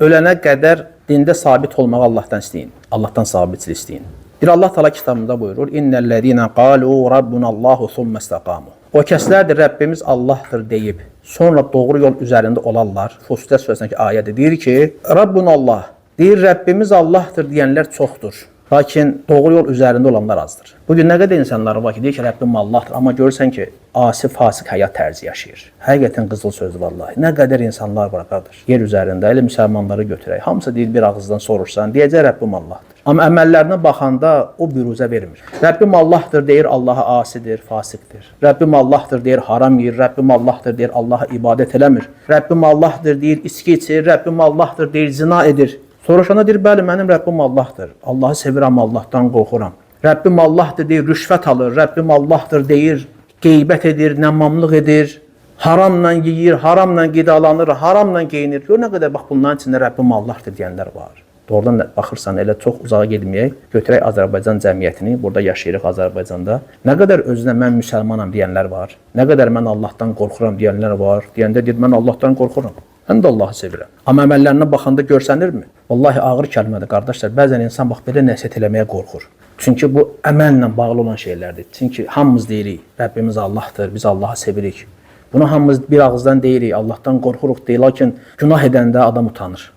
Ölənə qədər dində sabit olmağı Allahdan istəyin. Allahdan sabitlik istəyin. Bir Allah Teala kitabında buyurur: "İnnellezîne qâlû rabbunallahu thumma istaqâmû." O kəslərdir Rəbbimiz Allahdır deyib, sonra doğru yol üzərində olarlar. Fussilet surəsindəki ayədə deyir ki, Rabbunallah, deyir Rəbbimiz Allahdır deyənlər çoxdur. Lakin doğru yol üzərində olanlar azdır. Bu gün nə qədər insanlar var ki, deyir ki, Rəbbim Allahdır, amma görürsən ki, asi fasıq həyat tərzi yaşayır. Həqiqətən qızıl sözdür vallahi. Nə qədər insanlar var qardaş. Yer üzərində elə müsəlmanları götürək. Hamısı deyir bir ağızdan soruşsan, deyəcək Rəbbim Allahdır. Amma əməllərinə baxanda o büruzə vermir. Rəbbim Allahdır deyir, Allaha asidir, fasiqdir. Rəbbim Allahdır deyir, haram yeyir. Rəbbim Allahdır deyir, Allaha ibadət eləmir. Rəbbim Allahdır deyir, içki içir. Rəbbim Allahdır deyir, zina edir. Soruşanda deyir, bəli, mənim Rəbbim Allahdır. Allahı sevirəm, Allahdan qorxuram. Rəbbim Allahdır deyir, rüşvət alır. Rəbbim Allahdır deyir, qeybət edir, nəmmamlıq edir. Haramla yeyir, haramla qidalanır, haramla geyinir. Gör nə qədər bax bunların içində Rəbbim Allahdır deyənlər var. Doğrudan da baxırsan elə çox uzağa getməyək. Götürək Azərbaycan cəmiyyətini, burada yaşayırıq Azərbaycanda. Nə qədər özünə mən müsəlmanam deyənlər var. Nə qədər mən Allahdan qorxuram deyənlər var. Deyəndə deyir mən Allahdan qorxuram. Mən də Allahı sevirəm. Amma əməllərinə baxanda görsənirmi? Vallahi ağır kəlmədir qardaşlar. Bəzən insan bax belə nəsihət eləməyə qorxur. Çünki bu əməllə bağlı olan şeylərdir. Çünki hamımız deyirik, Rəbbimiz Allahdır, biz Allahı sevirik. Bunu hamımız bir ağızdan deyirik, Allahdan qorxuruq deyir, lakin günah edəndə adam utanır.